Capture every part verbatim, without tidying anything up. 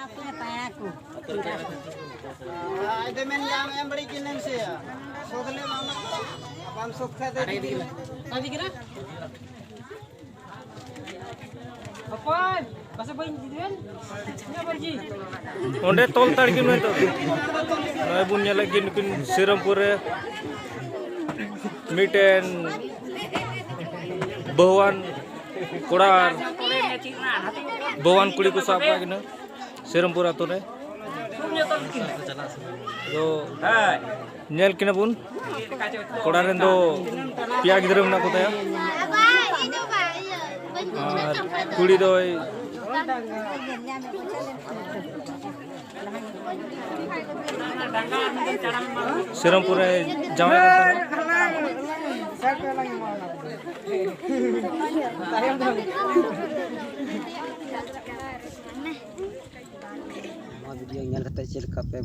ᱟᱡ ᱫᱚ ᱢᱮᱱ ᱜᱮᱭᱟ, ᱟᱢ ᱮᱢ ᱵᱟᱹᱲᱤᱡ ᱠᱤᱱ ᱮᱢ ᱥᱮᱭᱟ᱾ ᱥᱳᱫᱷ ᱞᱮ ᱮᱢᱟᱢᱟ᱾ ᱵᱟᱢ ᱥᱳᱫᱷ ᱠᱷᱟᱡ ᱫᱚ ᱪᱤᱠᱟᱹᱭᱟ? ᱚᱠᱚᱭ? ᱯᱟᱥᱮ ᱵᱟᱹᱧ ᱤᱫᱤ ᱵᱮᱱ? ᱤᱧᱟᱹᱜ ᱢᱟᱹᱨᱡᱤ᱾ ᱚᱸᱰᱮ ᱛᱚᱞ ᱛᱟᱲ ᱠᱤᱱ ᱢᱮ ᱱᱤᱛᱚᱜ ᱫᱚ᱾ ᱱᱚᱜᱼᱚᱭ ᱵᱚᱱ ᱧᱮᱞᱮᱫ ᱜᱮ ᱱᱩᱠᱤᱱ ᱥᱤᱨᱟᱢᱯᱩᱨ ᱨᱮ ᱢᱤᱫᱴᱮᱱ ᱵᱟᱹᱦᱩᱣᱟᱱ ᱠᱚᱲᱟ ᱟᱨ ᱵᱟᱹᱦᱩᱣᱟᱱ ᱠᱩᱲᱤ ᱠᱚ ᱥᱟᱵ ᱠᱟᱜ ᱠᱤᱱᱟ ᱥᱤᱨᱟᱢᱯᱩᱨ ᱟᱛᱳ ᱨᱮ᱾ ᱟᱫᱚ ᱧᱮᱞ ᱠᱤᱱᱟ ᱵᱚᱱ, ᱠᱚᱲᱟ ᱨᱮᱱ ᱫᱚ ᱯᱮᱭᱟ ᱜᱤᱫᱽᱨᱟᱹ ᱢᱮᱱᱟᱜ ᱠᱚ ᱛᱟᱭᱟ᱾ ᱟᱨ ᱠᱩᱲᱤ ᱫᱚᱭ ᱥᱤᱨᱟᱢᱯᱩᱨ ᱨᱮ ᱡᱟᱶᱟᱭ ᱠᱟᱱ ᱛᱟᱦᱮᱱᱟ᱾ ᱱᱚᱣᱟ ᱵᱷᱤᱰᱤᱭᱳ ᱧᱮᱞ ᱠᱟᱛᱮ ᱪᱮᱫ ᱞᱮᱠᱟ ᱯᱮ,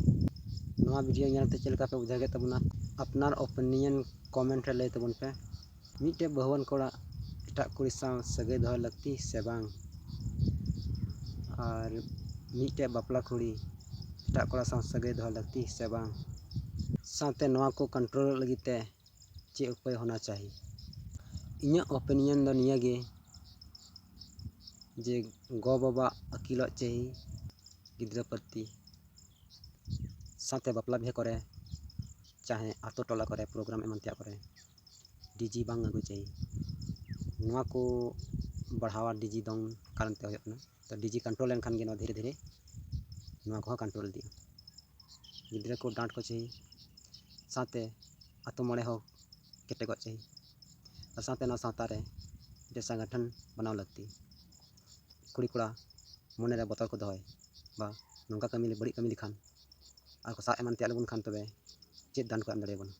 ᱱᱚᱣᱟ ᱵᱷᱤᱰᱤᱭᱳ ᱧᱮᱞ ᱠᱟᱛᱮ ᱪᱮᱫ ᱞᱮᱠᱟ ᱯᱮ ᱵᱩᱡᱷᱟᱹᱣ ᱠᱮᱫ ᱛᱟᱵᱚᱱᱟ? ᱟᱯᱱᱟᱨ ᱳᱯᱤᱱᱤᱭᱚᱱ ᱠᱚᱢᱮᱱᱴ ᱨᱮ ᱞᱟᱹᱭ ᱛᱟᱵᱚᱱ ᱯᱮ᱾ ᱢᱤᱫᱴᱮᱡ ᱵᱟᱹᱦᱩᱣᱟᱱ ᱠᱚᱲᱟ ᱮᱴᱟᱜ ᱠᱩᱲᱤ ᱥᱟᱶ ᱥᱟᱹᱜᱟᱹᱭ ᱫᱚᱦᱚ ᱞᱟᱹᱠᱛᱤ ᱥᱮ ᱵᱟᱝ? ᱟᱨ ᱢᱤᱫᱴᱮᱡ ᱵᱟᱯᱞᱟ ᱠᱩᱲᱤ ᱮᱴᱟᱜ ᱠᱚᱲᱟ ᱥᱟᱶ ᱥᱟᱹᱜᱟᱹᱭ ᱫᱚᱦᱚ ᱞᱟᱹᱠᱛᱤ ᱥᱮ ᱵᱟᱝ? ᱥᱟᱶᱛᱮ ᱱᱚᱣᱟ ᱠᱚ ᱠᱚᱱᱴᱨᱳᱞ ᱞᱟᱹᱜᱤᱫ ᱛᱮ ᱪᱮᱫ ᱩᱯᱟᱹᱭ ᱦᱳᱱᱟ ᱪᱟᱦᱤ? ᱤᱧᱟᱹᱜ ᱳᱯᱤᱱᱤᱭᱚᱱ ᱫᱚ ᱱᱤᱭᱟᱹ ᱜᱮ ᱡᱮ ᱜᱚ-ᱵᱟᱵᱟ ᱟᱹᱠᱤᱞᱚᱜ ᱪᱟᱹᱦᱤ ᱜᱤᱫᱽᱨᱟᱹ ᱯᱨᱚᱛᱤ, ᱥᱟᱶᱛᱮ ᱵᱟᱯᱞᱟ ᱵᱤᱦᱟᱹ ᱠᱚᱨᱮ, ᱪᱟᱦᱮ ᱟᱛᱳ ᱴᱚᱞᱟ ᱠᱚᱨᱮ ᱯᱨᱳᱜᱨᱟᱢ ᱮᱢᱟᱱ ᱛᱮᱭᱟᱜ ᱠᱚᱨᱮ ᱰᱤᱡᱮ ᱵᱟᱝ ᱟᱹᱜᱩ ᱪᱟᱹᱦᱤ᱾ ᱱᱚᱣᱟ ᱠᱚ ᱵᱟᱲᱦᱟᱣᱟ ᱰᱤᱡᱮ ᱫᱚᱝ ᱠᱟᱨᱚᱱ ᱛᱮ ᱦᱩᱭᱩᱜ ᱠᱟᱱᱟ᱾ ᱛᱚ ᱰᱤᱡᱮ ᱠᱚᱱᱴᱨᱳᱞ ᱞᱮᱱᱠᱷᱟᱱ ᱜᱮ ᱱᱚᱣᱟ ᱫᱷᱤᱨᱮ ᱫᱷᱤᱨᱮ ᱱᱚᱣᱟ ᱠᱚᱦᱚᱸ ᱠᱚᱱᱴᱨᱳᱞ ᱤᱫᱤᱜᱼᱟ᱾ ᱜᱤᱫᱽᱨᱟᱹ ᱠᱚ ᱰᱟᱸᱴ ᱠᱚ ᱪᱟᱹᱦᱤ, ᱥᱟᱶᱛᱮ ᱟᱛᱳ ᱢᱚᱬᱮ ᱦᱚᱸ ᱠᱮᱴᱮᱜᱚᱜ ᱪᱟᱹᱦᱤ᱾ ᱟᱨ ᱥᱟᱶᱛᱮ ᱱᱚᱣᱟ ᱥᱟᱶᱛᱟ ᱨᱮ ᱢᱤᱫᱴᱮᱱ ᱥᱚᱝᱜᱚᱴᱷᱚᱱ ᱵᱮᱱᱟᱣ ᱞᱟᱹᱠᱛᱤ᱾ ᱠᱩᱲᱤ ᱠᱚᱲᱟ ᱢᱚᱱᱮ ᱨᱮ ᱵᱚᱛᱚᱨ ᱠᱚ ᱫᱚᱦᱚᱭ, ᱵᱟ ᱱᱚᱝᱠᱟ ᱠᱟᱹᱢᱤ, ᱵᱟᱹᱲᱤᱡ ᱠᱟᱹᱢᱤ ᱞᱮᱠᱷᱟᱱ ᱟᱨ ᱠᱚ ᱥᱟᱵ ᱮᱢᱟᱱ ᱛᱮᱭᱟᱜ ᱞᱮᱵᱚᱱ ᱠᱷᱟᱱ ᱛᱚᱵᱮ ᱪᱮᱫ ᱫᱟᱱ ᱠᱚ ᱮᱢ ᱫᱟᱲᱮᱭᱟᱵᱚᱱᱟ?